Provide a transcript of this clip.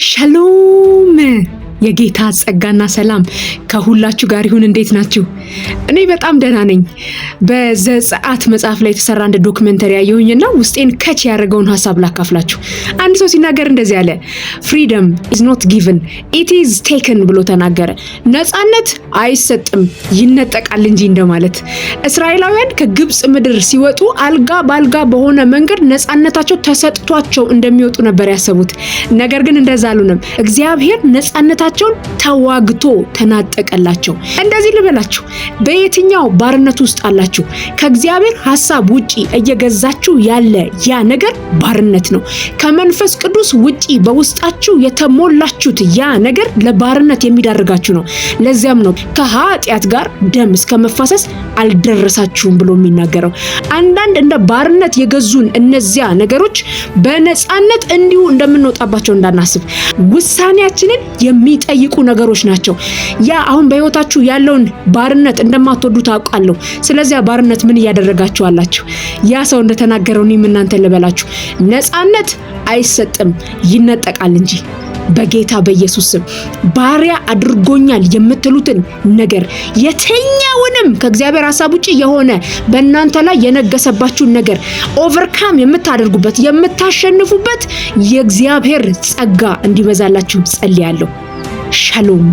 ሻሎም! የጌታ ጸጋና ሰላም ከሁላችሁ ጋር ይሁን። እንዴት ናችሁ? እኔ በጣም ደህና ነኝ። በዘጸአት መጽሐፍ ላይ የተሰራ አንድ documentary ያየሁኝና ውስጤን catch ያደረገውን ሀሳብ ላካፍላችሁ። አንድ ሰው ሲናገር እንደዚህ አለ፣ "Freedom is not given, it is taken" ብሎ ተናገረ። ነፃነት አይሰጥም፣ ይነጠቃል እንጂ እንደማለት። እስራኤላውያን ከግብፅ ምድር ሲወጡ አልጋ ባልጋ በሆነ መንገድ ነፃነታቸው ተሰጥቷቸው እንደሚወጡ ነበር ያሰቡት። ነገር ግን እንደዛ አልሆነም። እግዚአብሔር ነፃነታቸውን ተዋግቶ ተናጠቀላቸው። እንደዚህ ልበላችሁ፣ በየትኛው ባርነት ውስጥ አላችሁ? ከእግዚአብሔር ሀሳብ ውጪ እየገዛችሁ ያለ ያ ነገር ባርነት ነው። ከመንፈስ ቅዱስ ውጪ በውስጣችሁ የተሞላችሁት ያ ነገር ለባርነት የሚዳርጋችሁ ነው። ለዚያም ነው ከኃጢአት ጋር ደም እስከ መፋሰስ አልደረሳችሁም ብሎ የሚናገረው። አንዳንድ እንደ ባርነት የገዙን እነዚያ ነገሮች በነፃነት እንዲሁ እንደምንወጣባቸው እንዳናስብ ውሳኔያችንን የሚጠይቁ ነገሮች ናቸው። ያ አሁን በህይወታችሁ ያለውን ባርነት እንደማትወዱ ታውቃለሁ። ስለዚያ ባርነት ምን እያደረጋችሁ አላችሁ? ያ ሰው እንደተናገረው እኔም እናንተ ልበላችሁ፣ ነፃነት አይሰጥም፣ ይነጠቃል እንጂ። በጌታ በኢየሱስ ስም ባሪያ አድርጎኛል የምትሉትን ነገር፣ የትኛውንም ከእግዚአብሔር ሀሳብ ውጭ የሆነ በእናንተ ላይ የነገሰባችሁን ነገር overcome የምታደርጉበት፣ የምታሸንፉበት የእግዚአብሔር ጸጋ እንዲበዛላችሁ ጸልያለሁ። ሻሎም።